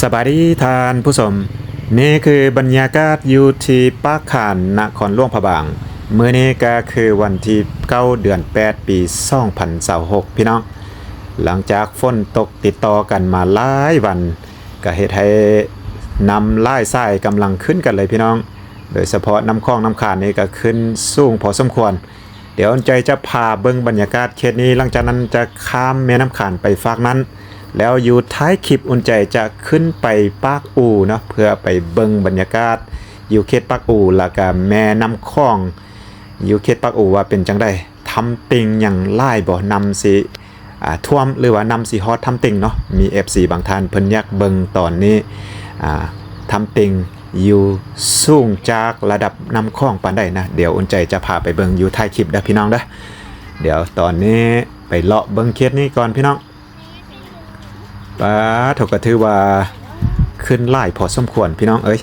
ສະບາຍດີທ່ານຜູ້ຊົມ, ນີ້ຄືບັນຍາກາດຢູ່ທີ່ປາກຄານ ນະຄອນຫຼວງພະບາງ. ມື້ນີ້ກໍຄືວັນທີເກົ້າ ເດືອນແປດ ປີສອງພັນຊາວຫົກ ພີ່ນ້ອງ. ຫຼັງຈາກຝົນຕົກຕິດຕໍ່ກັນມາຫຼາຍວັນ ກໍເຮັດໃຫ້ນ້ຳຫຼາຍສາຍກຳລັງຂຶ້ນກັນເລີຍພີ່ນ້ອງ, ໂດຍສະເພາະນ້ຳຂອງນ້ຳຂານນີ້ກໍຂຶ້ນສູງພໍສົມຄວນ. ດຽວອຸ່ນໃຈຈະພາເບິ່ງບັນຍາກາດເຂດນີ້, ຫຼັງຈາກນັ້ນຈະຂ້າມແມ່ນ້ຳຂານໄປຟາກນັ້ນ, ແລ້ວຢູ່ທ້າຍຄລິບອຸ່ນໃຈຈະຂຶ້ນໄປປາກອູ່ເນາະ ເພື່ອໄປເບິ່ງບັນຍາກາດຢູ່ເຂດປາກອູ່ ແລ້ວກະແມ່ນ້ຳຂອງຢູ່ເຂດປາກອູ່ວ່າເປັນຈັ່ງໃດ, ທຳຕິ່ງຫຍັງຫຼາຍບໍ່, ນ້ຳຊິ ອ່າ ຖ້ວມ ຫຼືວ່ານ້ຳຊິຮອດທຳຕິ່ງເນາະ. ມີເອັຟຊີບາງທ່ານເພິ່ນຢາກເບິ່ງຕອນນີ້ ອ່າ ທຳຕິ່ງຢູ່ສູງຈາກລະດັບນ້ຳຂອງປານໃດນະ. ດຽວອຸ່ນໃຈຈະພາໄປເບິ່ງຢູ່ທ້າຍຄລິບເດີພີ່ນ້ອງເດີ. ດຽວຕອນນີ້ໄປເລາະເບິ່ງເຂດນີ້ກ່ອນພີ່ນ້ອງ. ປາໂທ້ ກໍຖືວ່າຂຶ້ນຫຼາຍພໍສົມຄວນພີ່ນ້ອງເອີຍ.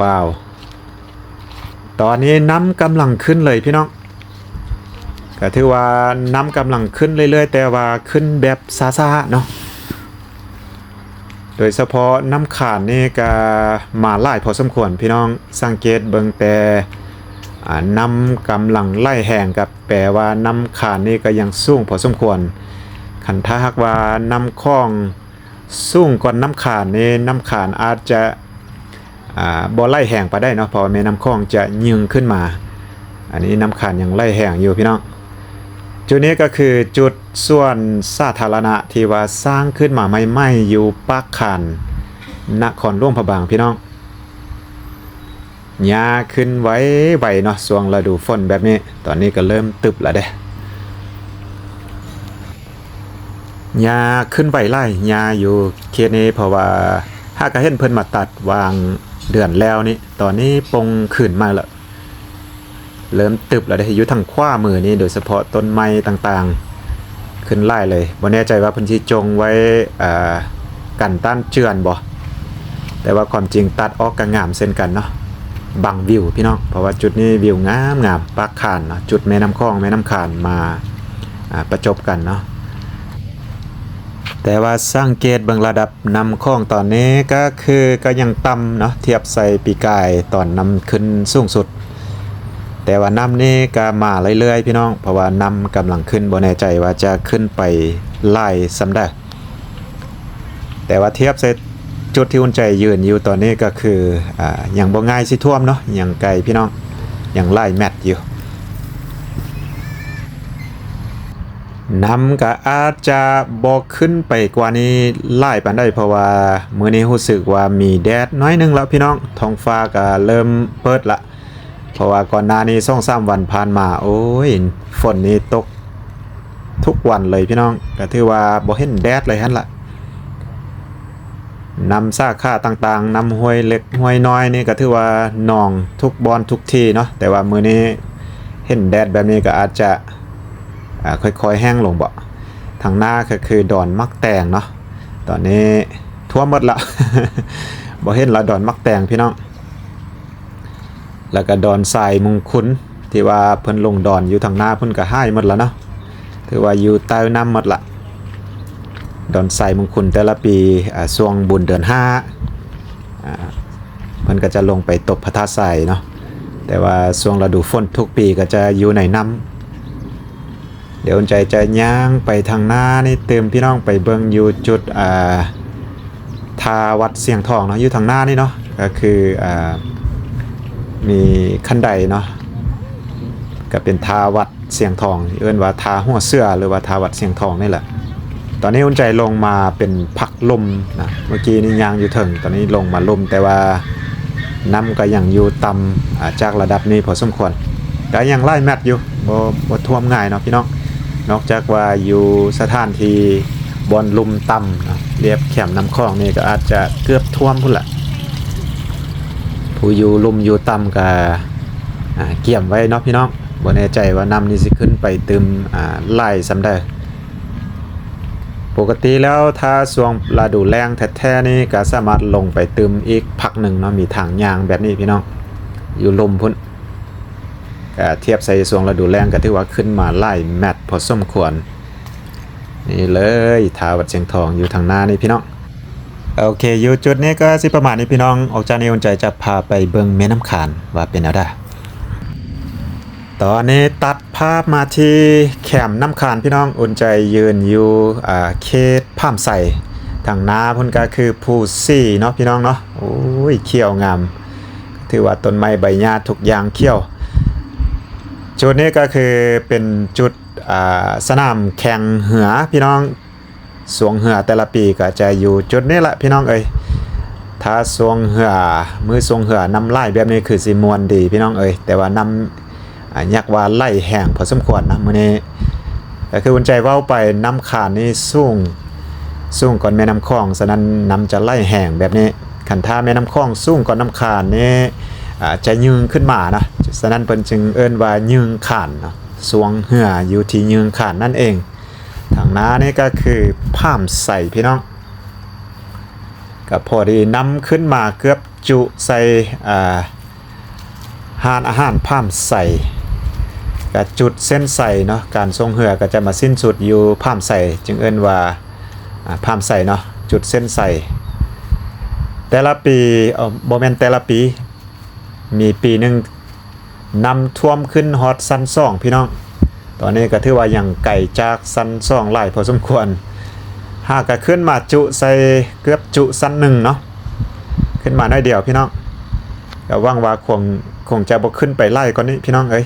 ວ້າວ ຕອນນີ້ນ້ຳກຳລັງຂຶ້ນເລີຍພີ່ນ້ອງ, ກໍຖືວ່ານ້ຳກຳລັງຂຶ້ນເລື້ອຍໆ ແຕ່ວ່າຂຶ້ນແບບຊ້າໆເນາະ. ໂດຍສະເພາະນ້ຳຂານນີ້ກໍມາຫຼາຍພໍສົມຄວນພີ່ນ້ອງ, ສັງເກດເບິ່ງແຕ່ ອ່າ ນ້ຳກຳລັງໄຫຼແຮງ ກໍແປວ່ານ້ຳຂານນີ້ກໍຍັງສູງພໍສົມຄວນ. ຄັນຖ້າຫາກວ່ານ້ຳຂອງສູງກ່ອນນ້ຳຂານນີ້ ນ້ຳຂານອາດຈະ ອ່າ ບໍ່ໄຫຼແຮງປານໃດເນາະ, ເພາະວ່າແມ່ນ້ຳຂອງຈະຍື່ນຂຶ້ນມາ. ອັນນີ້ນ້ຳຂານຍັງໄຫຼແຮງຢູ່ພີ່ນ້ອງ. ຈຸດນີ້ກໍຄືຈຸດສວນສາທາລະນະທີ່ວ່າສ້າງຂຶ້ນມາໃໝ່ໆ ຢູ່ປາກຄານ ນະຄອນຫຼວງພະບາງພີ່ນ້ອງ. ຫຍ້າຂຶ້ນໄວໆເນາະ ຊ່ວງລະດູຝົນແບບນີ້. ຕອນນີ້ກໍເລີ່ມຕຶບແລ້ວເດ້. ຫຍ້າຂຶ້ນໄວຫຼາຍ, ຫຍ້າຢູ່ເຂດນີ້ ເພາະວ່າຫາກະເຫັນເພິ່ນມາຕັດຫວ່າງເດືອນແລ້ວນີ້, ຕອນນີ້ປົງຄືນມາແລ້ວ, ເລີ່ມຕຶບແລ້ວເດ້. ຢູ່ທາງຂວາມືນີ້ ໂດຍສະເພາະຕົ້ນໄມ້ຕ່າງໆ ຂຶ້ນຫຼາຍເລີຍ. ບໍ່ແນ່ໃຈວ່າເພິ່ນຊິຈົ່ງໄວ້ ອ່າ ກັນຕ້ານເຈື່ອນບໍ່, ແຕ່ວ່າຄວາມຈິງຕັດອອກກໍງາມເຊັ່ນກັນເນາະ. ບັງວິວພີ່ນ້ອງ, ເພາະວ່າຈຸດນີ້ວິວງາມໆ, ປາກຄານເນາະ, ຈຸດແມ່ນ້ຳຂອງ ແມ່ນ້ຳຄານມາ ອ່າ ປະຈົບກັນເນາະ. ແຕ່ວ່າສັງເກດເບິ່ງລະດັບນ້ຳຂອງຕອນນີ້ກໍຄືກໍຍັງຕ່ຳເນາະ, ທຽບໃສ່ປີກາຍຕອນນ້ຳຂຶ້ນສູງສຸດ. ແຕ່ວ່ານ້ຳນີ້ກໍມາເລື້ອຍໆ ພີ່ນ້ອງ, ເພາະວ່ານ້ຳກຳລັງຂຶ້ນ, ບໍ່ແນ່ໃຈວ່າຈະຂຶ້ນໄປຫຼາຍສ່ຳໃດ. ແຕ່ວ່າທຽບໃສ່ຈຸດທີ່ອຸ່ນໃຈຢືນຢູ່ຕອນນີ້ກໍຄື ອ່າ ຍັງບໍ່ງ່າຍຊິຖ້ວມເນາະ, ຍັງໄກພີ່ນ້ອງ, ຍັງຫຼາຍແມັດຢູ່. ນ້ຳກໍອາດຈະບໍ່ຂຶ້ນໄປກວ່ານີ້ຫຼາຍປານໃດ, ເພາະວ່າມື້ນີ້ຮູ້ສຶກວ່າມີແດດໜ້ອຍໜຶ່ງແລ້ວພີ່ນ້ອງ, ທ້ອງຟ້າກໍເລີ່ມເປີດລະ. ເພາະວ່າກ່ອນໜ້ານີ້ສອງສາມວັນຜ່ານມາ ໂອ້ຍ ຝົນນີ້ຕົກທຸກວັນເລີຍພີ່ນ້ອງ, ກໍຖືວ່າບໍ່ເຫັນແດດເລີຍຫັ້ນລະ. ນ້ຳສາຂາຕ່າງໆ, ນ້ຳຫ້ວຍເລັກຫ້ວຍນ້ອຍນີ້ກໍຖືວ່ານອງທຸກບ່ອນທຸກທີ່ເນາະ, ແຕ່ວ່າມື້ນີ້ເຫັນແດດແບບນີ້ກໍອາດຈະ ອ່າ ຄ່ອຍໆແຫ້ງລົງບໍ. ທາງໜ້າກໍຄືດອນໝາກແຕງເນາະ, ຕອນນີ້ຖ້ວມໝົດລະ ບໍ່ເຫັນລະດອນໝາກແຕງພີ່ນ້ອງ. ແລ້ວກໍດອນຊາຍມຸງຄຸນ ທີ່ວ່າເພິ່ນລົງດອນຢູ່ທາງໜ້າພຸ້ນກໍຫາຍໝົດລະເນາະ, ຖືວ່າຢູ່ໃຕ້ນ້ຳໝົດລະ. ດອນຊາຍມຸງຄຸນແຕ່ລະປີ ອ່າ ຊ່ວງບຸນເດືອນຫ້າ ອ່າ ເພິ່ນກໍຈະລົງໄປຕົບພະທາດຊາຍເນາະ, ແຕ່ວ່າຊ່ວງລະດູຝົນທຸກປີກໍຈະຢູ່ໃນນ້ຳ. ດຽວອຸ່ນໃຈຈະຍ່າງໄປທາງໜ້ານີ້ຕື່ມ ພີ່ນ້ອງໄປເບິ່ງຢູ່ຈຸດ ອ່າ ທ່າວັດຊຽງທອງເນາະ, ຢູ່ທາງໜ້ານີ້ເນາະ ກໍຄື ອ່າ ມີຄັນໄດເນາະ, ກໍເປັນທ່າວັດຊຽງທອງ, ເອີ້ນວ່າທ່າຫົວເສືອ ຫຼືວ່າທ່າວັດຊຽງທອງນີ້ແຫຼະ. ຕອນນີ້ອຸ່ນໃຈລົງມາເປັນພັກລຸ່ມນະ, ເມື່ອກີ້ນີ້ຍ່າງຢູ່ເທິງ, ຕອນນີ້ລົງມາລຸ່ມ, ແຕ່ວ່ານ້ຳກໍຍັງຢູ່ຕ່ຳ ອ່າ ຈາກລະດັບນີ້ພໍສົມຄວນ, ກໍຍັງຫຼາຍແມັດຢູ່. ບໍ່ ບໍ່ຖ້ວມງ່າຍເນາະພີ່ນ້ອງ, ນອກຈາກວ່າຢູ່ສະຖານທີ່ບ່ອນລຸ່ມຕ່ຳເນາະ, ລຽບແຄມນ້ຳຂອງນີ້ກໍອາດຈະເກືອບຖ້ວມພຸ້ນລະ. ຜູ້ຢູ່ລຸ່ມຢູ່ຕ່ຳກໍ ອ່າ ກຽມໄວ້ເນາະພີ່ນ້ອງ, ບໍ່ແນ່ໃຈວ່ານ້ຳນີ້ຊິຂຶ້ນໄປຕື່ມ ອ່າ ຫຼາຍສ່ຳໃດ. ປົກກະຕິແລ້ວຖ້າຊ່ວງລະດູແລ້ງແທ້ໆນີ້ກໍສາມາດລົງໄປຕື່ມອີກພັກໜຶ່ງເນາະ, ມີທາງຍ່າງແບບນີ້ພີ່ນ້ອງ, ຢູ່ລຸ່ມພຸ້ນ. ກະທຽບໃສ່ຊ່ວງລະດູແລ້ງກໍຖືວ່າຂຶ້ນມາຫຼາຍແມັດພໍສົມຄວນ. ນີ້ເລີຍ ທ່າວັດຊຽງທອງຢູ່ທາງໜ້ານີ້ພີ່ນ້ອງ. ໂອເຄ ຢູ່ຈຸດນີ້ກໍຊິປະມານນີ້ພີ່ນ້ອງ. ອອກຈາກນີ້ອຸ່ນໃຈຈະພາໄປເບິ່ງແມ່ນ້ຳຂານວ່າເປັນແນວໃດ. ຕອນນີ້ຕັດພາບມາທີ່ແຄມນ້ຳຂານພີ່ນ້ອງ. ອຸ່ນໃຈຢືນຢູ່ ອ່າ ເຂດພາມໄຊ. ທາງໜ້າພຸ້ນກໍຄືພູຊີເນາະພີ່ນ້ອງເນາະ. ໂອ້ຍ ຂຽວງາມ. ຖືວ່າຕົ້ນໄມ້ໃບຫຍ້າທຸກຢ່າງຂຽວ. ຈຸດນີ້ກໍຄືເປັນຈຸດ ອ່າ ສະໜາມແຂ່ງເຮືອພີ່ນ້ອງ. ຊ່ວງເຮືອແຕ່ລະປີກໍຈະຢູ່ຈຸດນີ້ລະພີ່ນ້ອງເອີຍ. ຖ້າຊ່ວງເຮືອ ມື້ຊ່ວງເຮືອນ້ຳຫຼາຍແບບນີ້ຄືຊິມ່ວນດີພີ່ນ້ອງເອີຍ. ແຕ່ວ່ານ້ຳ ອ່າ ຢາກວ່າໄຫຼແຮງພໍສົມຄວນນະມື້ນີ້. ກໍຄືອຸ່ນໃຈເວົ້າໄປ ນ້ຳຂານນີ້ສູງ ສູງກ່ອນແມ່ນ້ຳຂອງ, ສະນັ້ນນ້ຳຈະໄຫຼແຮງແບບນີ້. ຄັນຖ້າແມ່ນ້ຳຂອງສູງກ່ອນນ້ຳຂານນີ້ ອ່າ ຈະຍື່ງຂຶ້ນມານະ, ສະນັ້ນເພິ່ນຈຶ່ງເອີ້ນວ່າຍື່ງຂານເນາະ. ຊ່ວງເຮືອຢູ່ທີ່ຍື່ງຂານນັ້ນເອງ. ທາງໜ້ານີ້ກໍຄືພາມໄຊພີ່ນ້ອງ. ກໍພໍດີນ້ຳຂຶ້ນມາເກືອບຈຸໃສ່ ອ່າ ຮ້ານອາຫານພາມໄຊ, ກໍຈຸດເສັ້ນໄຊເນາະ. ການສົ່ງເຮືອກໍຈະມາສິ້ນສຸດຢູ່ພາມໄຊ, ຈຶ່ງເອີ້ນວ່າ ອ່າ ພາມໄຊເນາະ, ຈຸດເສັ້ນໄຊ. ແຕ່ລະປີ ເອີ ບໍ່ແມ່ນແຕ່ລະປີ, ມີປີໜຶ່ງ ນ້ຳຖ້ວມຂຶ້ນຮອດຊັ້ນສອງພີ່ນ້ອງ. ຕອນນີ້ກໍຖືວ່າຍັງໄກຈາກຊັ້ນສອງຫຼາຍພໍສົມຄວນ. ຫາກະຂຶ້ນມາຈຸໃສ່ເກືອບຈຸຊັ້ນໜຶ່ງເນາະ, ຂຶ້ນມາໜ້ອຍດຽວພີ່ນ້ອງ. ກໍຫວັງວ່າຄົງ ຄົງຈະບໍ່ຂຶ້ນໄປຫຼາຍກວ່ານີ້ພີ່ນ້ອງເອີຍ.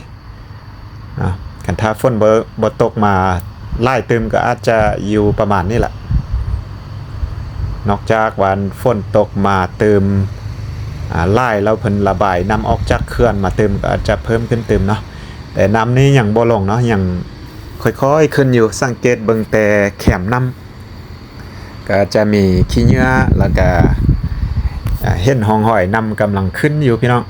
ເນາະ ຄັນຖ້າຝົນບໍ່ ບໍ່ຕົກມາຫຼາຍຕື່ມ ກໍອາດຈະຢູ່ປະມານນີ້ລະ. ນອກຈາກວ່າຝົນຕົກມາຕື່ມ ອ່າ ຫຼາຍແລ້ວ ເພິ່ນລະບາຍນ້ຳອອກຈາກເຂື່ອນມາຕື່ມ ກໍອາດຈະເພີ່ມຂຶ້ນຕື່ມເນາະ. ແຕ່ນ້ຳນີ້ຍັງບໍ່ລົງເນາະ, ຍັງຄ່ອຍໆຂຶ້ນຢູ່. ສັງເກດເບິ່ງແຕ່ແຄມນ້ຳ ກໍຈະມີຂີ້ເຫຍື້ອ ແລ້ວກໍ ອ່າ ເຫັນຮ່ອງຮອຍນ້ຳກຳລັງຂຶ້ນຢູ່ພີ່ນ້ອງ.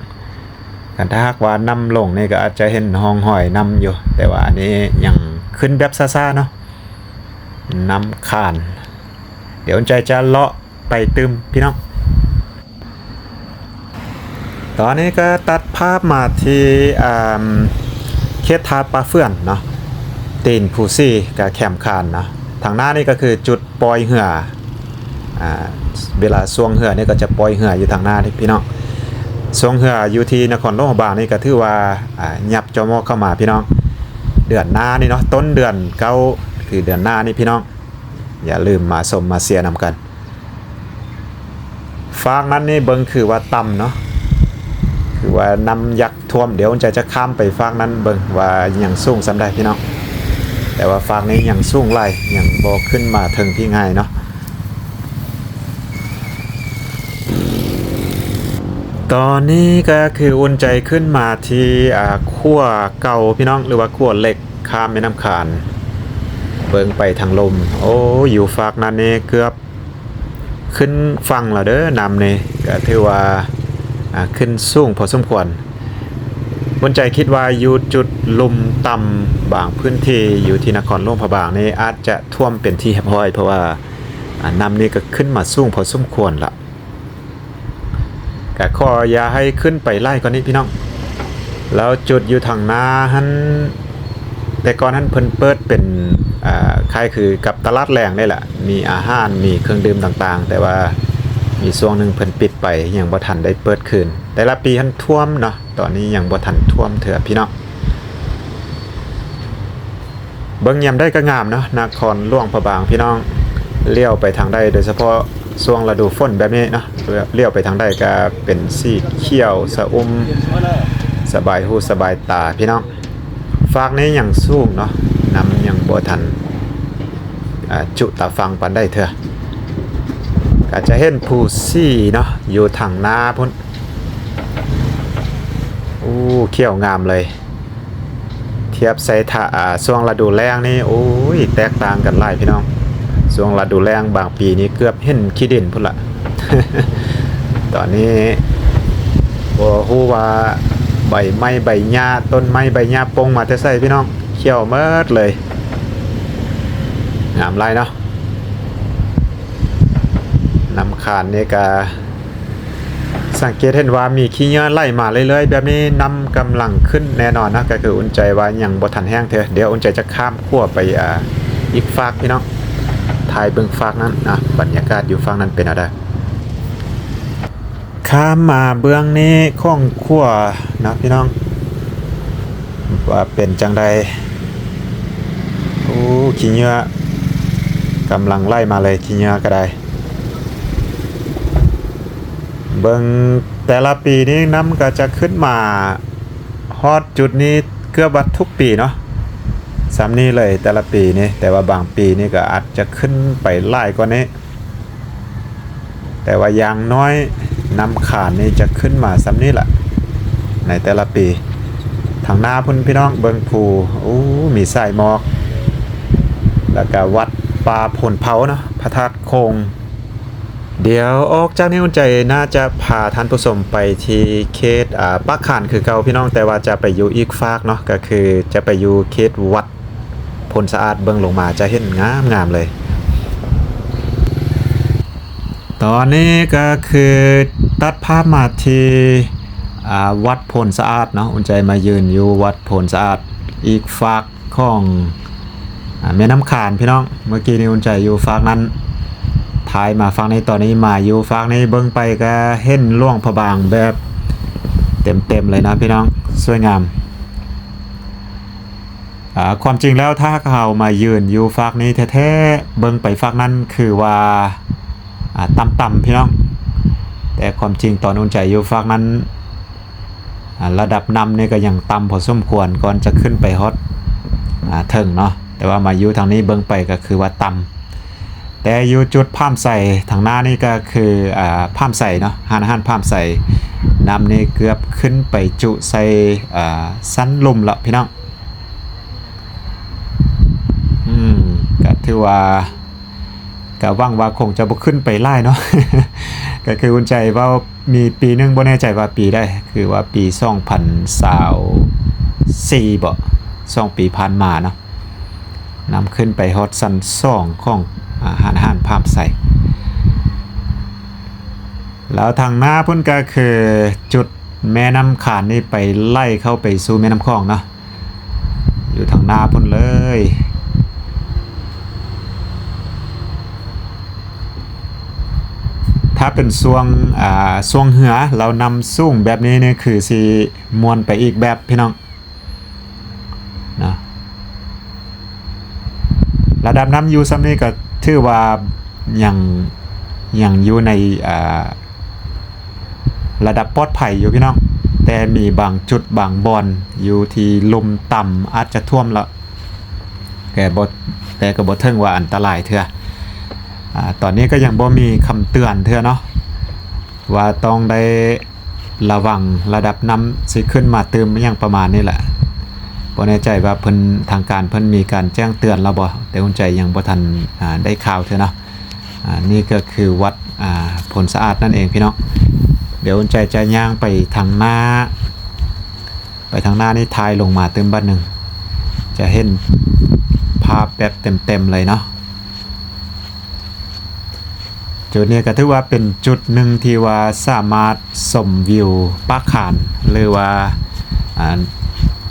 ຄັນຖ້າຫາກວ່ານ້ຳລົງນີ້ກໍອາດຈະເຫັນຮ່ອງຮອຍນ້ຳຢູ່, ແຕ່ວ່າອັນນີ້ຍັງຂຶ້ນແບບຊ້າໆເນາະ, ນ້ຳຂານ. ດຽວອຸ່ນໃຈຈະເລາະໄປຕື່ມພີ່ນ້ອງ. ຕອນນີ້ກໍຕັດພາບມາທີ່ ອ່າ ເຂດທາດປາເຟືອນເນາະ, ຕີນພູຊີ ກະແຄມຄານເນາະ. ທາງໜ້ານີ້ກໍຄືຈຸດປ່ອຍເຮືອ, ອ່າ ເວລາຊ່ວງເຮືອນີ້ກໍຈະປ່ອຍເຮືອຢູ່ທາງໜ້ານີ້ພີ່ນ້ອງ. ຊ່ວງເຮືອຢູ່ທີ່ນະຄອນຫຼວງພະບາງນີ້ກໍຖືວ່າ ອ່າ ຫຍັບຈອມອກເຂົ້າມາພີ່ນ້ອງ. ເດືອນໜ້ານີ້ເນາະ, ຕົ້ນເດືອນເກົ້າ ຄືເດືອນໜ້ານີ້ພີ່ນ້ອງ, ຢ່າລືມມາຊົມມາເຊຍນຳກັນ. ຟາກນັ້ນນີ້ເບິ່ງຄືວ່າຕ່ຳເນາະ, ຄືວ່ານ້ຳຍັກຖ້ວມ. ດຽວອຸ່ນໃຈຈະຂ້າມໄປຟາກນັ້ນເບິ່ງວ່າຍັງສູງສ່ຳໃດພີ່ນ້ອງ. ແຕ່ວ່າຟາກນີ້ຍັງສູງຫຼາຍ, ຍັງບໍ່ຂຶ້ນມາເຖິງພີ້ງ່າຍເນາະ. ຕອນນີ້ກໍຄືອຸ່ນໃຈຂຶ້ນມາທີ່ ອ່າ ຂົວເກົ່າພີ່ນ້ອງ ຫຼືວ່າຂົວເຫຼັກ ຂ້າມແມ່ນ້ຳຄານ ເບິ່ງໄປທາງລຸ່ມ. ໂອ້ ຢູ່ຟາກນັ້ນນີ້ເກືອບຂຶ້ນຝັ່ງແລ້ວເດີ. ນ້ຳນີ້ກໍຖືວ່າ ອ່າ ຂຶ້ນສູງພໍສົມຄວນ. ອຸ່ນໃຈຄິດວ່າຢູ່ຈຸດລຸ່ມຕ່ຳບາງພື້ນທີ່ຢູ່ທີ່ນະຄອນຫຼວງພະບາງນີ້ອາດຈະຖ້ວມເປັນທີ່ຮຽບຮ້ອຍ, ເພາະວ່າ ອ່າ ນ້ຳນີ້ກໍຂຶ້ນມາສູງພໍສົມຄວນລະ. ກະຂໍຢ່າໃຫ້ຂຶ້ນໄປຫຼາຍກວ່ານີ້ພີ່ນ້ອງ. ແລ້ວຈຸດຢູ່ທາງໜ້າຫັ້ນ ແຕ່ກ່ອນຫັ້ນເພິ່ນເປີດເປັນ ອ່າ ຄ້າຍຄືກັບຕະຫຼາດແລງນີ້ແຫຼະ, ມີອາຫານ ມີເຄື່ອງດື່ມຕ່າງໆ, ແຕ່ວ່າມີຊ່ວງໜຶ່ງເພິ່ນປິດໄປ ຍັງບໍ່ທັນໄດ້ເປີດຄືນ. ແຕ່ລະປີຫັ້ນຖ້ວມເນາະ, ຕອນນີ້ຍັງບໍ່ທັນຖ້ວມເທື່ອພີ່ນ້ອງ. ເບິ່ງຍາມໃດກໍງາມເນາະ ນະຄອນຫຼວງພະບາງພີ່ນ້ອງ. ລ້ຽວໄປທາງໃດ ໂດຍສະເພາະຊ່ວງລະດູຝົນແບບນີ້ເນາະ, ລ້ຽວໄປທາງໃດກໍເປັນສີຂຽວສະອຸ່ມ ສະບາຍຫູສະບາຍຕາພີ່ນ້ອງ. ຟາກນີ້ຍັງສູງເນາະ, ນ້ຳຍັງບໍ່ທັນ ອ່າ ຈຸຕາຝັ່ງປານໃດເທື່ອ. ກໍຈະເຫັນພູຊີເນາະ ຢູ່ທາງໜ້າພຸ້ນ. ໂອ້ ຂຽວງາມເລີຍ. ທຽບໃສ່ຖ້າ ອ່າ ຊ່ວງລະດູແລ້ງນີ້ ໂອ້ຍ ແຕກຕ່າງກັນຫຼາຍພີ່ນ້ອງ. ຊ່ວງລະດູແລ້ງບາງປີນີ້ເກືອບເຫັນຂີ້ດິນພຸ້ນລະ. ຕອນນີ້ບໍ່ຮູ້ວ່າໃບໄມ້ໃບຫຍ້າ ຕົ້ນໄມ້ໃບຫຍ້າປົ່ງມາແຕ່ໃສພີ່ນ້ອງ, ຂຽວໝົດເລີຍ. ງາມຫຼາຍເນາະ. ນ້ຳຄານນີ້ກະ ສັງເກດເຫັນວ່າມີຂີ້ເຫຍື້ອໄຫຼມາເລື້ອຍໆແບບນີ້, ນ້ຳກຳລັງຂຶ້ນແນ່ນອນເນາະ. ກໍຄືອຸ່ນໃຈວ່າຍັງບໍ່ທັນແຫ້ງເທື່ອ. ດຽວອຸ່ນໃຈຈະຂ້າມຂົວໄປ ອ່າ ອີກຟາກພີ່ນ້ອງ, ຖ່າຍເບິ່ງຟາກນັ້ນນະ, ບັນຍາກາດຢູ່ຟາກນັ້ນເປັນແນວໃດ. ຂ້າມມາເບື້ອງນີ້ຂອງຂົວເນາະພີ່ນ້ອງ ວ່າເປັນຈັ່ງໃດ. ໂອ້ ຂີ້ເຫຍື້ອກຳລັງໄຫຼມາເລີຍ ຂີ້ເຫຍື້ອກໍໄດ້. ເບິ່ງແຕ່ລະປີນີ້ນ້ຳກໍຈະຂຶ້ນມາຮອດຈຸດນີ້ເກືອບວ່າທຸກປີເນາະ ສ່ຳນີ້ເລີຍແຕ່ລະປີນີ້ ແຕ່ວ່າບາງປີນີ້ກໍອາດຈະຂຶ້ນໄປຫຼາຍກວ່ານີ້. ແຕ່ວ່າຢ່າງໜ້ອຍນ້ຳຂານນີ້ຈະຂຶ້ນມາສ່ຳນີ້ລະ ໃນແຕ່ລະປີ. ທາງໜ້າພຸ້ນພີ່ນ້ອງເບິ່ງພູ ໂອ້ ມີສາຍໝອກ ແລ້ວກະວັດປ່າໂພນເພົາເນາະ ພະທາດໂຂງ. ດຽວອອກຈາກນີ້ອຸ່ນໃຈໜ້າຈະພາທ່ານຜູ້ຊົມໄປທີ່ເຂດ ອາ ປາກຄານຄືເກົ່າພີ່ນ້ອງ ແຕ່ວ່າຈະໄປຢູ່ອີກຟາກເນາະ ກໍຄືຈະໄປຢູ່ເຂດວັດ ໂພນສະອາດ ເບິ່ງລົງມາຈະເຫັນງາມໆເລີຍ. ຕອນນີ້ກໍຄືຕັດພາບມາທີ່ ອາ ວັດໂພນສະອາດເນາະ ອຸ່ນໃຈມາຢືນຢູ່ວັດໂພນສະອາດ ອີກຟາກຂອງ ອາ ແມ່ນ້ຳຂານພີ່ນ້ອງ. ເມື່ອກີ້ນີ້ອຸ່ນໃຈຢູ່ຟາກນັ້ນ ຖ່າຍມາຟາກນີ້ ຕອນນີ້ມາຢູ່ຟາກນີ້ ເບິ່ງໄປກໍເຫັນຫຼວງພະບາງແບບເຕັມໆເລີຍນະພີ່ນ້ອງ ສວຍງາມ. ອາ ຄວາມຈິງແລ້ວ ຖ້າຫາກເຮົາມາຢືນຢູ່ຟາກນີ້ແທ້ໆ ເບິ່ງໄປຟາກນັ້ນຄືວ່າ ອາ ຕ່ຳໆ ພີ່ນ້ອງ ແຕ່ຄວາມຈິງຕອນອຸ່ນໃຈຢູ່ຟາກນັ້ນ ອາ ລະດັບນ້ຳນີ້ກໍຍັງຕ່ຳພໍສົມຄວນ ກ່ອນຈະຂຶ້ນໄປຮອດ ອາ ເທິງເນາະ ແຕ່ວ່າມາຢູ່ທາງນີ້ເບິ່ງໄປກໍຄືວ່າຕ່ຳ. ແຕ່ຢູ່ຈຸດພາມໄຊ ທາງໜ້ານີ້ກໍຄື ອາ ພາມໄຊເນາະ ຮ້ານອາຫານພາມໄຊ ນ້ຳນີ້ເກືອບຂຶ້ນໄປຈຸໃສ່ ອາ ຊັ້ນລຸ່ມລະພີ່ນ້ອງ. ອືມ ກໍຖືວ່າ ກໍຫວັງວ່າຄົງຈະບໍ່ຂຶ້ນໄປຫຼາຍເນາະ ກໍຄືອຸ່ນໃຈເວົ້າ ມີປີໜຶ່ງ ບໍ່ແນ່ໃຈວ່າປີໃດ ຄືວ່າປີສອງພັນຊາວສີ່ບໍ ສອງປີຜ່ານມາເນາະ ນ້ຳຂຶ້ນໄປຮອດຊັ້ນສອງຂອງ ອາ ຮ້ານອາຫານພາມໄຊ. ແລ້ວທາງໜ້າພຸ້ນກໍຄືຈຸດແມ່ນ້ຳຂານນີ້ໄປໄຫຼເຂົ້າໄປສູ່ແມ່ນ້ຳຂອງເນາະ ຢູ່ທາງໜ້າພຸ້ນເລີຍ. ຖ້າເປັນຊ່ວງ ອາ ຊ່ວງເຮືອ ແລ້ວນ້ຳສູງແບບນີ້ນີ້ ຄືຊິມ່ວນໄປອີກແບບພີ່ນ້ອງ. ເນາະ ລະດັບນ້ຳຢູ່ສ່ຳນີ້ກໍຖືວ່າຍັງ ຍັງຢູ່ໃນ ອາ ລະດັບປອດໄພຢູ່ພີ່ນ້ອງ ແຕ່ມີບາງຈຸດບາງບ່ອນຢູ່ທີ່ລຸ່ມຕ່ຳ ອາດຈະຖ້ວມລະ ແຕ່ບໍ່ ແຕ່ກໍບໍ່ເຖິງວ່າອັນຕະລາຍເທື່ອ. ອາ ຕອນນີ້ກໍຍັງບໍ່ມີຄຳເຕືອນເທື່ອເນາະ ວ່າຕ້ອງໄດ້ລະວັງລະດັບນ້ຳຊິຂຶ້ນມາຕື່ມ ອີ່ຫຍັງປະມານນີ້ແຫຼະ. ບໍ່ແນ່ໃຈວ່າເພິ່ນ ທາງການເພິ່ນມີການແຈ້ງເຕືອນແລ້ວບໍ່ ແຕ່ອຸ່ນໃຈຍັງບໍ່ທັນ ອາ ໄດ້ຂ່າວເທື່ອເນາະ. ອາ ນີ້ກໍຄືວັດ ອາ ໂພນສະອາດນັ້ນເອງພີ່ນ້ອງ. ດຽວອຸ່ນໃຈຈະຍ່າງໄປທາງໜ້າ ໄປທາງໜ້ານີ້ ຖ່າຍລົງມາຕື່ມບາດໜຶ່ງ ຈະເຫັນພາບແບບເຕັມໆເລີຍເນາະ. ຈຸດນີ້ກໍຖືວ່າເປັນຈຸດໜຶ່ງທີ່ວ່າສາມາດຊົມວິວປາກຄານ ຫຼືວ່າ ອາ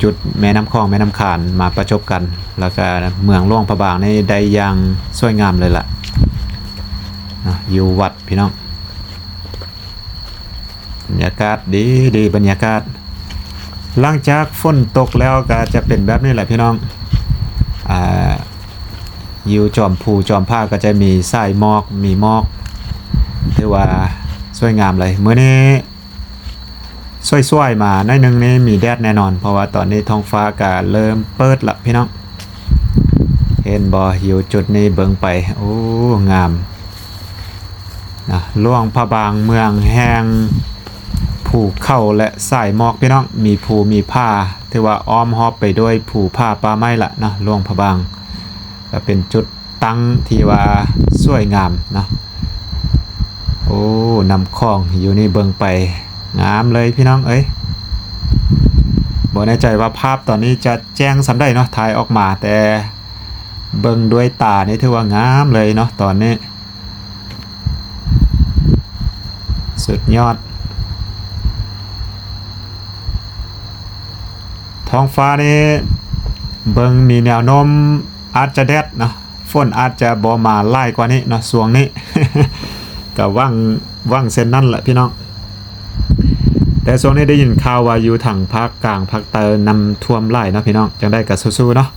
ຈຸດແມ່ນ້ຳຂອງ ແມ່ນ້ຳຄານມາປະຈົບກັນ ແລ້ວກໍເມືອງຫຼວງພະບາງນີ້ໄດ້ຢ່າງສວຍງາມເລີຍລະເນາະ ຢູ່ວັດພີ່ນ້ອງ. ບັນຍາກາດດີໆ ບັນຍາກາດ ຫຼັງຈາກຝົນຕົກແລ້ວກໍຈະເປັນແບບນີ້ແຫຼະພີ່ນ້ອງ. ອາ ຢູ່ຈອມພູຈອມຜາກໍຈະມີສາຍໝອກ ມີໝອກ ຖືວ່າສວຍງາມເລີຍ. ມື້ນີ້ສວຍໆມາໜ້ອຍໜຶ່ງນີ້ ມີແດດແນ່ນອນ ເພາະວ່າຕອນນີ້ທ້ອງຟ້າກໍເລີ່ມເປີດລະພີ່ນ້ອງ. ເຫັນບໍ່ ຢູ່ຈຸດນີ້ເບິ່ງໄປ ໂອ້ ງາມນະ ຫຼວງພະບາງ ເມືອງແຫ່ງພູເຂົາ ແລະ ສາຍໝອກພີ່ນ້ອງ. ມີພູມີຜາ ຖືວ່າອ້ອມຮອບໄປດ້ວຍພູຜາປ່າໄມ້ລະເນາະ. ຫຼວງພະບາງກໍເປັນຈຸດ ຕັ້ງທີ່ວ່າສວຍງາມເນາະ. ໂອ້ ນ້ຳຂອງຢູ່ນີ້ເບິ່ງໄປງາມເລີຍພີ່ນ້ອງເອີຍ. ບໍ່ແນ່ໃຈວ່າພາບຕອນນີ້ຈະແຈ້ງສ່ຳໃດເນາະ ຖ່າຍອອກມາ ແຕ່ເບິ່ງດ້ວຍຕານີ້ຖືວ່າງາມເລີຍເນາະຕອນນີ້ ສຸດຍອດ. ທ້ອງຟ້ານີ້ເບິ່ງມີແນວໂນ້ມອາດຈະແດດເນາະ. ຝົນອາດຈະບໍ່ມາຫຼາຍກວ່ານີ້ເນາະ ຊ່ວງນີ້ ກະຫວັງ ຫວັງເຊັ່ນນັ້ນແຫຼະພີ່ນ້ອງ. ແຕ່ຊ່ວງນີ້ໄດ້ຍິນຂ່າວວ່າຢູ່ທາງພາກກາງພາກໃຕ້ນ້ຳຖ້ວມຫຼາຍເນາະພີ່ນ້ອງ, ຈັ່ງໃດກໍສູ້ໆເນາະ.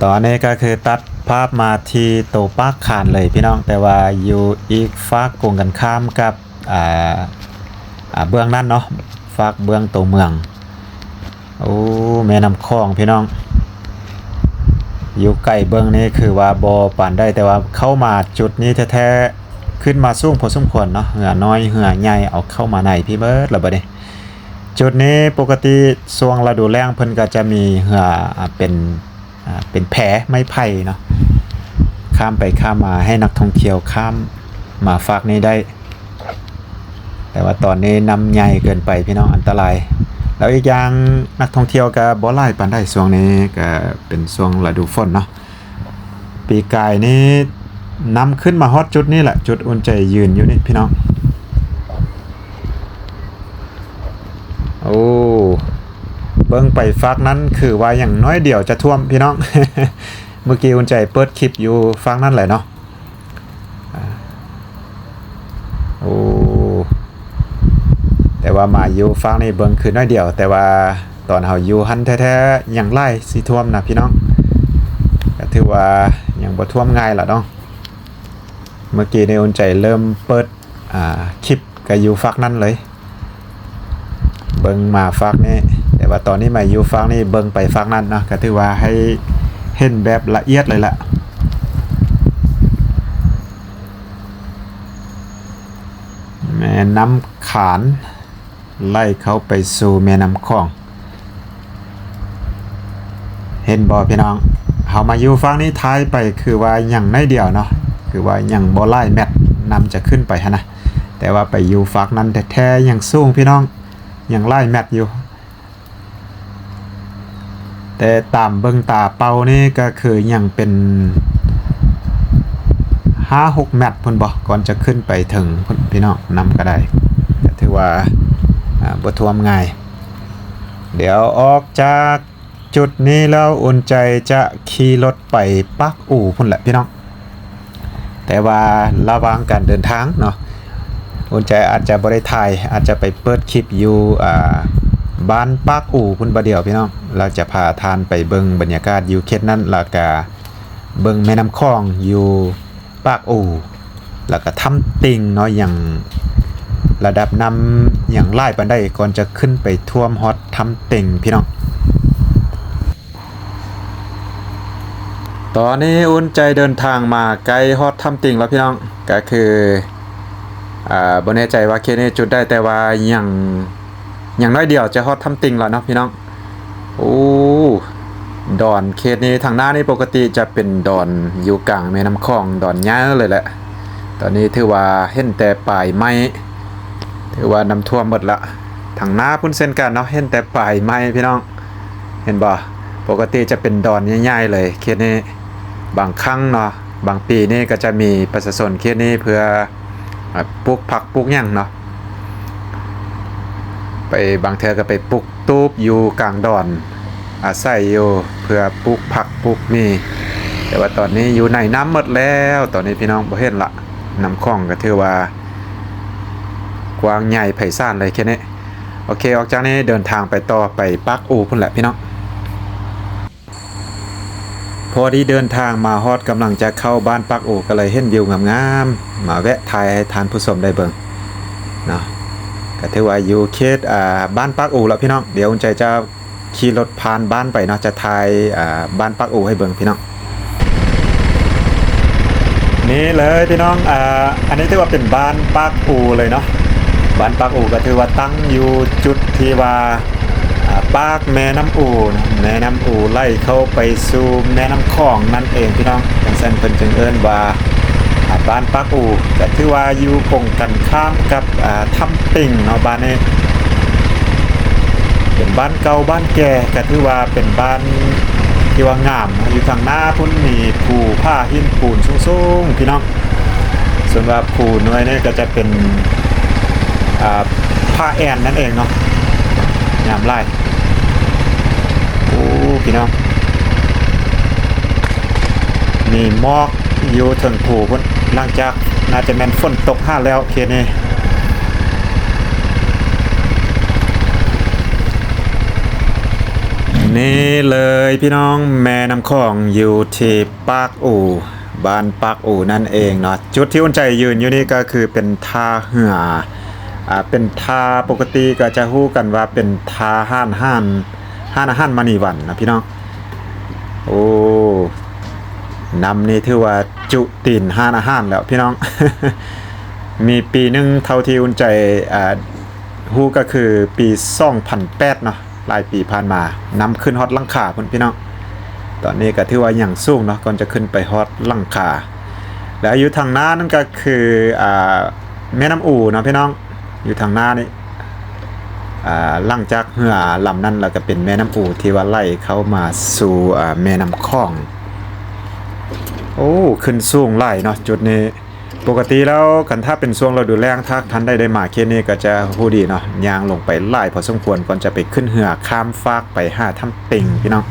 ຕອນນີ້ກໍຄືຕັດພາບມາທີ່ໂຕປາກຄານເລີຍພີ່ນ້ອງ, ແຕ່ວ່າຢູ່ອີກຟາກກົງກັນຂ້າມກັບ ອ່າ ອ່າ ເບື້ອງນັ້ນເນາະ, ຟາກເບື້ອງໂຕເມືອງ. ໂອ້ ແມ່ນ້ຳຂອງພີ່ນ້ອງ, ຢູ່ໃກ້ເບິ່ງນີ້ຄືວ່າບໍ່ປານໃດ, ແຕ່ວ່າເຂົ້າມາຈຸດນີ້ແທ້ໆ ຂຶ້ນມາສູງພໍສົມຄວນເນາະ, ເຮືອນ້ອຍເຮືອໃຫຍ່ເອົາເຂົ້າມາໃນພີ້ເບິດລະບັດນີ້. ຈຸດນີ້ປົກກະຕິຊ່ວງລະດູແລ້ງເພິ່ນກໍຈະມີເຮືອ ອ່າ ເປັນ ອ່າ ເປັນແພໄມ້ໄຜ່ເນາະ, ຂ້າມໄປຂ້າມມາໃຫ້ນັກທ່ອງທ່ຽວຂ້າມມາຟາກນີ້ໄດ້. ແຕ່ວ່າຕອນນີ້ນ້ຳໃຫຍ່ເກີນໄປພີ່ນ້ອງ, ອັນຕະລາຍ. ແລ້ວອີກຢ່າງນັກທ່ອງທ່ຽວກໍບໍ່ຫຼາຍປານໃດ, ຊ່ວງນີ້ກໍເປັນຊ່ວງລະດູຝົນເນາະ. ປີກາຍນີ້ນ້ຳຂຶ້ນມາຮອດຈຸດນີ້ແຫຼະ, ຈຸດອຸ່ນໃຈຢືນຢູ່ນີ້ພີ່ນ້ອງ. ໂອ້ ເບິ່ງໄປຟາກນັ້ນຄືວ່າຍັງໜ້ອຍດຽວຈະຖ້ວມພີ່ນ້ອງ. ເມື່ອກີ້ອຸ່ນໃຈເປີດຄລິບຢູ່ຟາກນັ້ນແຫຼະເນາະ. ໂອ້ ແຕ່ວ່າມາຢູ່ຟາກນີ້ເບິ່ງຄືໜ້ອຍດຽວ, ແຕ່ວ່າຕອນເຮົາຢູ່ຫັ້ນແທ້ໆ ຍັງຫຼາຍຊິຖ້ວມນະພີ່ນ້ອງ, ກໍຖືວ່າຍັງບໍ່ຖ້ວມງ່າຍລະເນາະ. ເມື່ອກີ້ນີ້ອຸ່ນໃຈເລີ່ມເປີດ ອ່າ ຄລິບກໍຢູ່ຟາກນັ້ນເລີຍ. ເບິ່ງມາຟາກນີ້, ແຕ່ວ່າຕອນນີ້ມາຢູ່ຟາກນີ້ ເບິ່ງໄປຟາກນັ້ນເນາະ, ກໍຖືວ່າໃຫ້ເຫັນແບບລະອຽດເລີຍລະ. ແມ່ນ້ຳຂານໄຫຼເຂົ້າໄປສູ່ແມ່ນ້ຳຂອງ. ເຫັນບໍ່ພີ່ນ້ອງ? ເຮົາມາຢູ່ຟາກນີ້ ຖ່າຍໄປຄືວ່າຍັງໜ້ອຍດຽວເນາະ, ຄືວ່າຍັງບໍ່ຫຼາຍແມັດ ນ້ຳຈະຂຶ້ນໄປຫັ້ນນະ, ແຕ່ວ່າໄປຢູ່ຟາກນັ້ນແທ້ໆ ຍັງສູງພີ່ນ້ອງ, ຍັງຫຼາຍແມັດຢູ່. ແຕ່ຕາມເບິ່ງຕາເປົ່ານີ້ກໍຄືຍັງເປັນຫ້າຫົກແມັດພຸ້ນບໍ ກ່ອນຈະຂຶ້ນໄປເຖິງພຸ້ນພີ່ນ້ອງ, ນ້ຳກໍໄດ້ ກໍຖືວ່າ ອ່າ ບໍ່ຖ້ວມງ່າຍ. ດຽວອອກຈາກຈຸດນີ້ແລ້ວ ອຸ່ນໃຈຈະຂີ່ລົດໄປປາກອູພຸ້ນແຫຼະພີ່ນ້ອງ. ແຕ່ວ່າລະຫວ່າງການເດີນທາງເນາະ, ອຸ່ນໃຈອາດຈະບໍ່ໄດ້ຖ່າຍ, ອາດຈະໄປເປີດຄລິບຢູ່ ອ່າ ບ້ານປາກອູພຸ້ນບາດດຽວພີ່ນ້ອງ, ແລ້ວຈະພາທ່ານໄປເບິ່ງບັນຍາກາດຢູ່ເຂດນັ້ນ, ແລ້ວກະເບິ່ງແມ່ນ້ຳຂອງຢູ່ປາກອູ ແລ້ວກະຖ້ຳຕິ່ງເນາະ, ຍັງ ລະດັບນ້ຳຍັງຫຼາຍປານໃດ ກ່ອນຈະຂຶ້ນໄປຖ້ວມຮອດຖ້ຳຕິ່ງພີ່ນ້ອງ. ຕອນນີ້ອຸ່ນໃຈເດີນທາງມາໃກ້ຮອດຖ້ຳຕິ່ງແລ້ວພີ່ນ້ອງ, ກໍຄື ອ່າ ບໍ່ແນ່ໃຈວ່າເຂດນີ້ຈຸດໃດ, ແຕ່ວ່າຍັງ ຍັງໜ້ອຍດຽວຈະຮອດຖ້ຳຕິ່ງແລ້ວເນາະພີ່ນ້ອງ. ໂອ້ ດອນເຂດນີ້ ທາງໜ້ານີ້ປົກກະຕິຈະເປັນດອນຢູ່ກາງແມ່ນ້ຳຂອງ, ດອນໃຫຍ່ເລີຍແຫຼະ. ຕອນນີ້ຖືວ່າເຫັນແຕ່ປາຍໄມ້, ຖືວ່ານ້ຳຖ້ວມໝົດລະ. ທາງໜ້າພຸ້ນເຊັ່ນກັນເນາະ, ເຫັນແຕ່ປາຍໄມ້ພີ່ນ້ອງ. ເຫັນບໍ່? ປົກກະຕິຈະເປັນດອນໃຫຍ່ໆເລີຍເຂດນີ້. ບາງຄັ້ງເນາະ, ບາງປີນີ້ກໍຈະມີປະຊາຊົນເຂດນີ້ເພື່ອ ອ່າ ປູກຜັກປູກຫຍັງເນາະ, ໄປ ບາງເທື່ອກໍໄປປຸກຕູບຢູ່ກາງດອນ ອາໄສຢູ່ເພື່ອປູກຜັກປູກໝີ່. ແຕ່ວ່າຕອນນີ້ຢູ່ໃນນ້ຳໝົດແລ້ວ, ຕອນນີ້ພີ່ນ້ອງບໍ່ເຫັນລະ. ນ້ຳຂອງກໍຖືວ່າກວ້າງໃຫຍ່ໄພສານເລີຍເຂດນີ້. ໂອເຄ, ອອກຈາກນີ້ເດີນທາງໄປຕໍ່ໄປປາກອູພຸ້ນແຫຼະພີ່ນ້ອງ. ພໍດີເດີນທາງມາຮອດ ກຳລັງຈະເຂົ້າບ້ານປາກອູ ກໍເລີຍເຫັນວິວງາມໆ ມາແວະຖ່າຍໃຫ້ທ່ານຜູ້ຊົມໄດ້ເບິ່ງເນາະ. ກໍຖືວ່າຢູ່ເຂດ ອ່າ ບ້ານປາກອູແລ້ວພີ່ນ້ອງ. ດຽວອຸ່ນໃຈຈະຂີ່ລົດຜ່ານບ້ານໄປເນາະ, ຈະຖ່າຍ ອ່າ ບ້ານປາກອູໃຫ້ເບິ່ງພີ່ນ້ອງ. ນີ້ເລີຍພີ່ນ້ອງ, ອ່າ ອັນນີ້ຖືວ່າເປັນບ້ານປາກອູເລີຍເນາະ. ບ້ານປາກອູກໍຖືວ່າຕັ້ງຢູ່ຈຸດທີ່ວ່າ ອ່າ ປາກແມ່ນ້ຳອູ, ແມ່ນ້ຳອູໄຫຼເຂົ້າໄປສູ່ແມ່ນ້ຳຂອງນັ້ນເອງພີ່ນ້ອງ. ຈັ່ງຊັ້ນເພິ່ນຈຶ່ງເອີ້ນວ່າ ອ່າ ບ້ານປາກອູ, ກໍຖືວ່າຢູ່ກົງກັນຂ້າມກັບ ອ່າ ຖ້ຳຕິ່ງເນາະ. ບ້ານນີ້ເປັນບ້ານເກົ່າບ້ານແກ່, ກໍຖືວ່າເປັນບ້ານທີ່ວ່າງາມ. ຢູ່ທາງໜ້າພຸ້ນມີພູຜາຫີນປູນສູງໆ ພີ່ນ້ອງ. ສ່ວນວ່າພູໜ່ວຍນີ້ກໍຈະເປັນ ອ່າ ຜາແອ່ນນັ້ນເອງເນາະ, ງາມຫຼາຍ. ໂອ້ ພີ່ນ້ອງ, ມີໝອກຢູ່ເທິງພູພຸ້ນ, ຫຼັງຈາກ ໜ້າຈະແມ່ນຝົນຕົກຫາແລ້ວເຂດນີ້. ນີ້ເລີຍພີ່ນ້ອງ ແມ່ນ້ຳຂອງຢູ່ທີ່ປາກອູ ບ້ານປາກອູນັ້ນເອງເນາະ. ຈຸດທີ່ອຸ່ນໃຈຢືນຢູ່ນີ້ກໍຄືເປັນທ່າເຮືອ ອ່າ ເປັນທ່າ ປົກກະຕິກໍຈະຮູ້ກັນວ່າເປັນທ່າຮ້ານ ຮ້ານ ຮ້ານອາຫານມະນີວັນນະພີ່ນ້ອງ. ໂອ້ ນ້ຳນີ້ຖືວ່າຈຸຕີນຮ້ານອາຫານແລ້ວພີ່ນ້ອງ. ມີປີໜຶ່ງເທົ່າທີ່ອຸ່ນໃຈ ອ່າ ຮູ້ກໍຄືປີສອງພັນແປດເນາະ ຫຼາຍປີຜ່ານມາ ນ້ຳຂຶ້ນຮອດຫຼັງຄາພຸ້ນພີ່ນ້ອງ. ຕອນນີ້ກໍຖືວ່າຍັງສູງເນາະ ກ່ອນຈະຂຶ້ນໄປຮອດຫຼັງຄາ. ແລ້ວຢູ່ທາງໜ້ານັ້ນກໍຄື ອ່າ ແມ່ນ້ຳອູເນາະພີ່ນ້ອງ. ຢູ່ທາງໜ້ານີ້ ອ່າ ຫຼັງຈາກເຮືອລຳນັ້ນແລ້ວກໍເປັນແມ່ນ້ຳອູທີ່ວ່າໄຫຼເຂົ້າມາສູ່ ອ່າ ແມ່ນ້ຳຂອງ. ໂອ້ ຂຶ້ນສູງຫຼາຍເນາະຈຸດນີ້. ປົກກະຕິແລ້ວ ຄັນຖ້າເປັນຊ່ວງລະດູແລ້ງ ຖ້າທ່ານໃດໄດ້ມາເຂດນີ້ກໍຈະຮູ້ດີເນາະ ຍ່າງລົງໄປຫຼາຍພໍສົມຄວນ ກ່ອນຈະໄປຂຶ້ນເຮືອຂ້າມຟາກໄປຫາຖ້ຳຕິ່ງພີ່ນ້ອງ.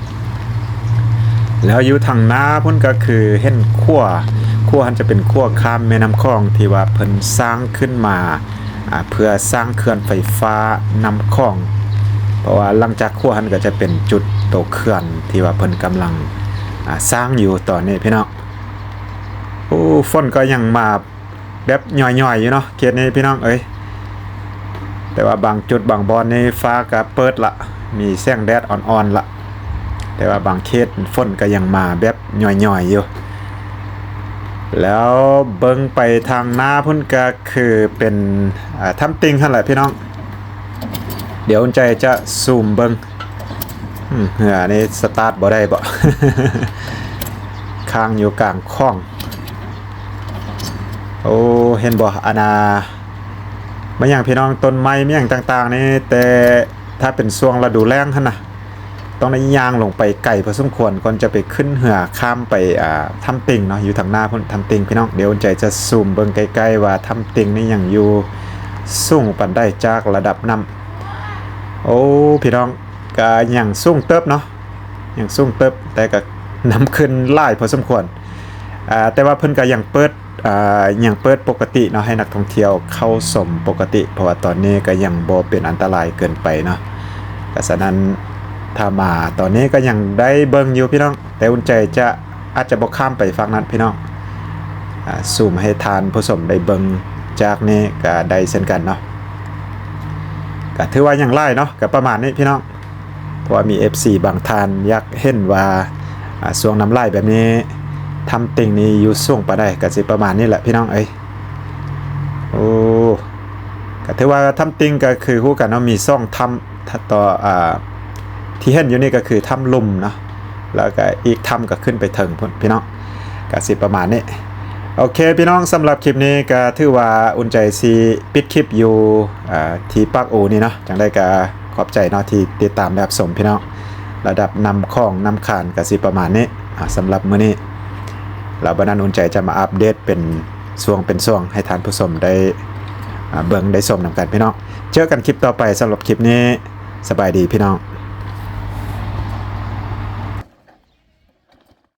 ແລ້ວຢູ່ທາງໜ້າພຸ້ນກໍຄືເຫັນຂົວ ຂົວຫັ້ນຈະເປັນຂົວຂ້າມແມ່ນ້ຳຂອງ ທີ່ວ່າເພິ່ນສ້າງຂຶ້ນມາ ອ່າ ເພື່ອສ້າງເຂື່ອນໄຟຟ້ານ້ຳຂອງ. ເພາະວ່າຫຼັງຈາກຂົວຫັ້ນກໍຈະເປັນຈຸດໂຕເຂື່ອນທີ່ວ່າເພິ່ນກຳລັງ ອ່າ ສ້າງຢູ່ຕອນນີ້ພີ່ນ້ອງ. ໂອ້ ຝົນກໍຍັງມາແບບຫຍ້ອຍໆຢູ່ເນາະ ເຂດນີ້ພີ່ນ້ອງເອີຍ. ແຕ່ວ່າບາງຈຸດບາງບ່ອນນີ້ຟ້າກໍເປີດລະ ມີແສງແດດອ່ອນໆລະ. ແຕ່ວ່າບາງເຂດຝົນກໍຍັງມາແບບຫຍ້ອຍໆຢູ່. ແລ້ວເບິ່ງໄປທາງໜ້າພຸ້ນກໍຄືເປັນ ອ່າ ຖ້ຳຕິ່ງຫັ້ນແຫຼະພີ່ນ້ອງ. ດຽວອຸ່ນໃຈຈະຊູມເບິ່ງ. ອືມ ເຮືອນີ້ສະຕາດບໍ່ໄດ້ບໍ? ຄ້າງຢູ່ກາງຂອງ. ໂອ້ ເຫັນບໍ່ ອັນນ່າ ມາຫຍັງພີ່ນ້ອງ ຕົ້ນໄມ້ມາຫຍັງຕ່າງໆນີ້ ແຕ່ຖ້າເປັນຊ່ວງລະດູແລ້ງຫັ້ນນະ ຕ້ອງໄດ້ຍ່າງລົງໄປໄກພໍສົມຄວນ ກ່ອນຈະໄປຂຶ້ນເຮືອຂ້າມໄປ ອ່າ ຖ້ຳຕິ່ງເນາະ. ຢູ່ທາງໜ້າພຸ້ນ ຖ້ຳຕິ່ງພີ່ນ້ອງ. ດຽວອຸ່ນໃຈຈະຊູມເບິ່ງໃກ້ໆວ່າຖ້ຳຕິ່ງນີ້ຍັງຢູ່ສູງປານໃດຈາກລະດັບນ້ຳ. ໂອ້ ພີ່ນ້ອງ ກະຍັງສູງເຕີບເນາະ ຍັງສູງເຕີບ ແຕ່ກະນ້ຳຂຶ້ນຫຼາຍພໍສົມຄວນ. ອ່າ ແຕ່ວ່າເພິ່ນກະຍັງເປີດ ອ່າ ຍັງເປີດປົກກະຕິເນາະ ໃຫ້ນັກທ່ອງທ່ຽວເຂົ້າຊົມປົກກະຕິ ເພາະວ່າຕອນນີ້ກະຍັງບໍ່ເປັນອັນຕະລາຍເກີນໄປເນາະ. ກະສະນັ້ນ ຖ້າມາຕອນນີ້ກະຍັງໄດ້ເບິ່ງຢູ່ພີ່ນ້ອງ. ແຕ່ອຸ່ນໃຈຈະ ອາດຈະບໍ່ຂ້າມໄປຝັ່ງນັ້ນພີ່ນ້ອງ. ອ່າ ຊູມໃຫ້ທ່ານຜູ້ຊົມໄດ້ເບິ່ງຈາກນີ້ກະໄດ້ເຊັ່ນກັນເນາະ. ກະຖືວ່າຍັງຫຼາຍເນາະ ກະປະມານນີ້ພີ່ນ້ອງ. ເພາະວ່າມີເອັຟຊີບາງທ່ານຢາກເຫັນວ່າ ອ່າ ຊ່ວງນ້ຳໄຫຼແບບນີ້ ຖ້ຳຕິ່ງນີ້ຢູ່ສູງປານໃດ ກະຊິປະມານນີ້ແຫຼະພີ່ນ້ອງເອີຍ. ໂອ້ ກະຖືວ່າຖ້ຳຕິ່ງກະຄືຮູ້ກັນເນາະ ມີສອງຖ້ຳ ຖ້າຕໍ່ ອ່າ ທີ່ເຫັນຢູ່ນີ້ກໍຄືຖ້ຳລຸ່ມເນາະ ແລ້ວກໍອີກຖ້ຳກໍຂຶ້ນໄປເທິງພຸ້ນພີ່ນ້ອງ. ກໍຊິປະມານນີ້. ໂອເຄພີ່ນ້ອງ, ສຳລັບຄລິບນີ້ກໍຖືວ່າອຸ່ນໃຈຊິປິດຄລິບຢູ່ ອ່າ ທີ່ປາກອູນີ້ເນາະ. ຈັ່ງໃດກໍຂອບໃຈເນາະທີ່ຕິດຕາມຮັບຊົມພີ່ນ້ອງ. ລະດັບນ້ຳຂອງນ້ຳຄານກໍຊິປະມານນີ້ ອ່າ ສຳລັບມື້ນີ້. ແລ້ວບັດນັ້ນອຸ່ນໃຈຈະມາອັບເດດເປັນຊ່ວງເປັນຊ່ວງໃຫ້ທ່ານຜູ້ຊົມໄດ້ ອ່າ ເບິ່ງໄດ້ຊົມນຳກັນພີ່ນ້ອງ. ເຈີກັນຄລິບຕໍ່ໄປ. ສຳລັບຄລິບນີ້ ສະບາຍດີພີ່ນ້ອງ.